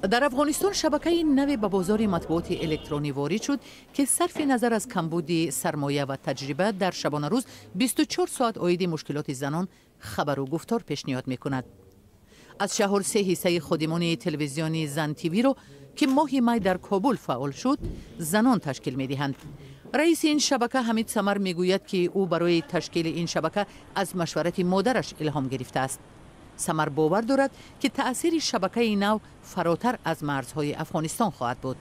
Дар Афғонистон шабакаи наве ба бозори матбуоти электронӣ ворид шуд, ки сарфи назар аз камбуди сармоя ва таҷриба, дар шабонарӯз 24 соат оиди мушкилоти занон хабару гуфтор пешниҳод мекунад. Аз чаҳор се ҳиссаи ходимони телевизиони Зан ТВ-ро, ки моҳи май дар Кобул фаъол шуд, занон ташкил медиҳанд. Раиси ин шабака Ҳамид Самар мегӯяд, ки ӯ барои ташкили ин шабака аз машварати модараш илҳом гирифтааст. Самар бовар дорад, ки таъсири шабакаи нав фаротар аз марзҳои Афғонистон хоҳад буд.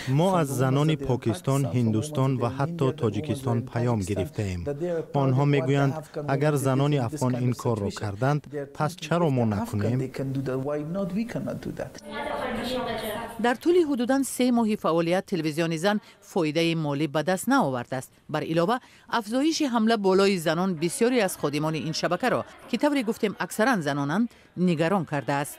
Мо аз занони Покистон, Ҳиндустон ва ҳатто Тоҷикистон паём гирифтаем. Онҳо мегӯянд, агар занони афғон ин корро карданд, пас чаро мо накунем? Дар тӯли ҳудудан 3 моҳи фаъолият телевизиони Зан фоидаи молӣ ба даст наовардааст. Бар илова, афзоиши ҳамла болои занон бисёре аз ходимони ин шабакаро, ки тавре гуфтем, аксаран занонанд, нигарон кардааст.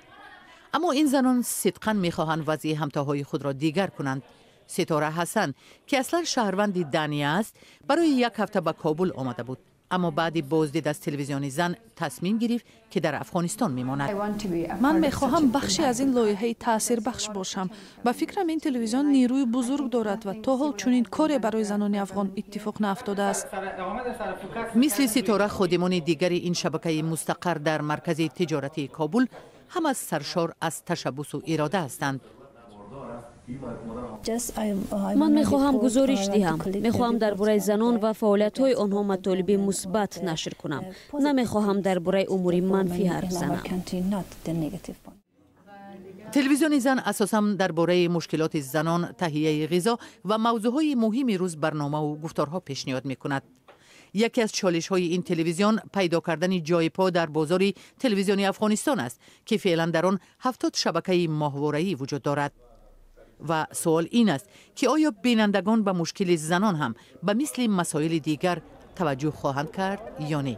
Аммо ин занон сидқан мехоҳанд вазъи ҳамтоҳои худро дигар кунанд. Ситора Ҳасан, ки аслан шаҳрванди Дания аст, барои як ҳафта ба Кобул омада буд, аммо баъди боздид аз телевизиони Зан тасмим гирифт, ки дар Афғонистон мемонад. Ман мехоҳам бахше аз ин лоиҳаи таъсирбахш бошам. Ба фикрам, ин телевизион нерӯи бузург дорад ва то ҳол чунин коре барои занони афғон иттифоқ наафтодааст. Мисли Ситора, ходимони дигари ин шабакаи мустақар дар маркази тиҷоратии Кобул ҳама саршор аз ташаббусу ирода ҳастанд. Ман мехоҳам гузориш диҳам, мехоҳам дар бораи занон ва фаъолиятҳои онҳо матолиби мусбат нашр кунам. Намехоҳам дар бораи умури манфӣ ҳарф занам. Телевизиони Зан асосан дар бораи мушкилоти занон, таҳияи ғизо ва мавзӯъҳои муҳими рӯз барномаву гуфторҳо пешниҳод мекунад. Яке аз чолишҳои ин телевизион пайдо кардани ҷои по дар бозори телевизиони Афғонистон аст, ки феълан дар он 70 шабакаи моҳвораӣ вуҷуд дорад. Ва суол ин аст, ки оё бинандагон ба мушкили занон ҳам ба мисли масоили дигар таваҷҷӯҳ хоҳанд кард ё не.